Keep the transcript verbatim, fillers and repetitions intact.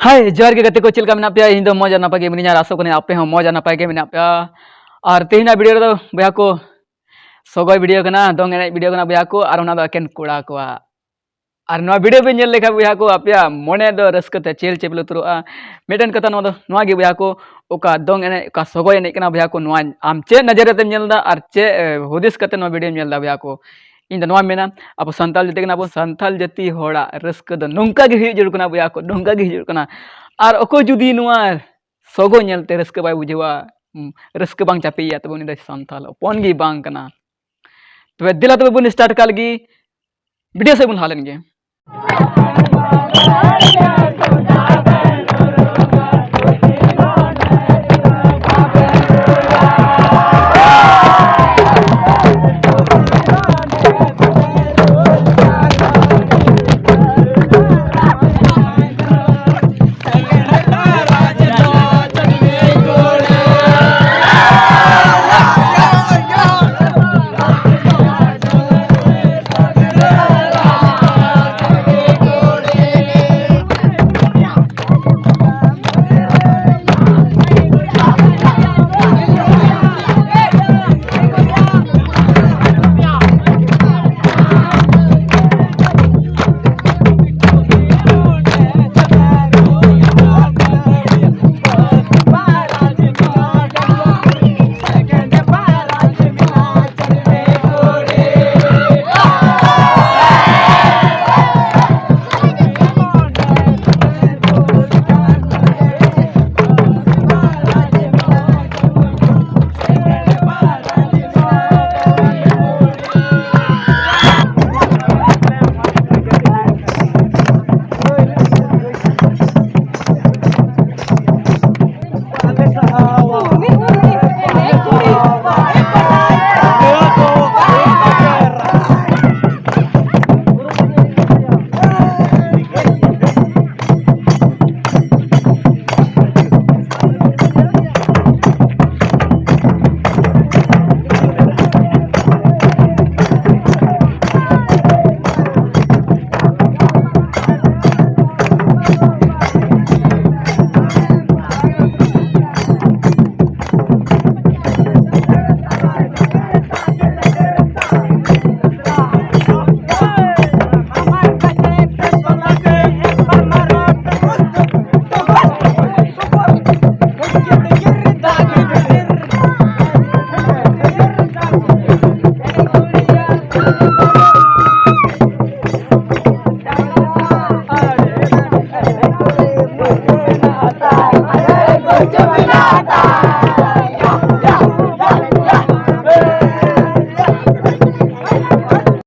ᱦᱟᱭ, ᱡᱚᱦᱟᱨ ᱜᱮ ᱜᱟᱛᱮ ᱠᱚ, ᱪᱮᱫ ᱞᱮᱠᱟ ᱢᱮᱱᱟᱜ ᱯᱮᱭᱟ? ᱤᱧ ᱫᱚ ᱢᱚᱡᱽ ᱟᱨ ᱱᱟᱯᱟᱭ ᱜᱮ ᱢᱤᱱᱟᱹᱧᱟ ᱟᱨ ᱟᱥᱚᱜ ᱠᱟᱹᱱᱟᱹᱧ ᱟᱯᱮ ᱦᱚᱸ ᱢᱚᱡᱽ ᱟᱨ ᱱᱟᱯᱟᱭ ᱜᱮ ᱢᱮᱱᱟᱜ ᱯᱮᱭᱟ᱾ ᱟᱨ ᱛᱮᱦᱮᱧᱟᱜ ᱵᱷᱤᱰᱤᱭᱳ ᱨᱮᱫᱚ ᱵᱚᱭᱦᱟ ᱠᱚ ᱥᱚᱜᱚᱭ ᱵᱷᱤᱰᱤᱭᱳ ᱠᱟᱱᱟ, ᱫᱚᱝ ᱮᱱᱮᱡ ᱵᱷᱤᱰᱤᱭᱳ ᱠᱟᱱᱟ ᱵᱚᱭᱦᱟ ᱠᱚ, ᱟᱨ ᱚᱱᱟ ᱫᱚ ᱮᱠᱮᱱ ᱠᱚᱲᱟ ᱠᱚᱣᱟᱜ᱾ ᱟᱨ ᱱᱚᱣᱟ ᱵᱷᱤᱰᱤᱭᱳ ᱯᱮ ᱧᱮᱞ ᱞᱮᱠᱷᱟᱱ ᱵᱚᱭᱦᱟ ᱠᱚ, ᱟᱯᱮᱭᱟᱜ ᱢᱚᱱᱮ ᱫᱚ ᱨᱟᱹᱥᱠᱟᱹ ᱛᱮ ᱪᱮᱞ ᱪᱮᱯᱮᱞ ᱩᱛᱟᱹᱨᱚᱜᱼᱟ᱾ ᱢᱤᱫᱴᱮᱱ ᱠᱟᱛᱷᱟ ᱱᱚᱣᱟ ᱫᱚ ᱱᱚᱣᱟ ᱜᱮ ᱵᱚᱭᱦᱟ ᱠᱚ, ᱚᱠᱟ ᱫᱚᱝ ᱮᱱᱮᱡ, ᱚᱠᱟ ᱥᱚᱜᱚᱭ ᱮᱱᱮᱡ ᱠᱟᱱᱟ ᱵᱚᱭᱦᱟ ᱠᱚ, ᱱᱚᱣᱟ ᱟᱢ ᱪᱮᱫ ᱱᱚᱡᱚᱨ ᱛᱮᱢ ᱧᱮᱞ ᱮᱫᱟ ᱟᱨ ᱪᱮᱫ ᱮ, ᱦᱩᱫᱤᱥ ᱠᱟᱛᱮ ᱱᱚᱣᱟ ᱵᱷᱤᱰᱤᱭᱳᱢ ᱧᱮᱞ ᱮᱫᱟ ᱵᱚᱭᱦᱟ ᱠᱚ? ᱤᱧ ᱫᱚ ᱱᱚᱣᱟ ᱢᱮᱱᱟ, ᱟᱵᱚ ᱥᱟᱱᱛᱟᱲ ᱡᱟᱹᱛᱤ ᱠᱟᱱᱟ ᱵᱚᱱ, ᱥᱟᱱᱛᱟᱲ ᱡᱟᱹᱛᱤ ᱦᱚᱲᱟᱜ ᱨᱟᱹᱥᱠᱟᱹ ᱫᱚ ᱱᱚᱝᱠᱟ ᱜᱮ ᱦᱩᱭᱩᱜ ᱡᱟᱹᱨᱩᱲ ᱠᱟᱱᱟ ᱵᱚᱭᱦᱟ ᱠᱚ, ᱱᱚᱝᱠᱟ ᱜᱮ ᱦᱩᱭᱩᱜ ᱡᱟᱹᱨᱩᱲ ᱠᱟᱱᱟ᱾ ᱟᱨ ᱚᱠᱚᱭ ᱡᱩᱫᱤ ᱱᱚᱣᱟ ᱥᱚᱜᱚᱭ ᱧᱮᱞᱛᱮ ᱨᱟᱹᱥᱠᱟᱹ ᱵᱟᱭ ᱵᱩᱡᱷᱟᱹᱣᱟ, ᱦᱩᱸ, ᱨᱟᱹᱥᱠᱟᱹ ᱵᱟᱝ ᱪᱟᱯᱮᱭᱟ, ᱛᱚᱵᱮ ᱩᱱᱤ ᱫᱚ ᱥᱟᱱᱛᱟᱲ ᱦᱚᱯᱚᱱ ᱜᱮ ᱵᱟᱝ ᱠᱟᱱᱟ᱾ ᱛᱚᱵᱮ ᱫᱮᱞᱟ ᱛᱚᱵᱮ ᱵᱚᱱ start ᱠᱟᱜ ᱞᱮᱜᱮ, ᱵᱷᱤᱰᱤᱭᱳ ᱥᱮᱫ ᱵᱚᱱ ᱞᱟᱦᱟ ᱞᱮᱱ ᱜᱮ᱾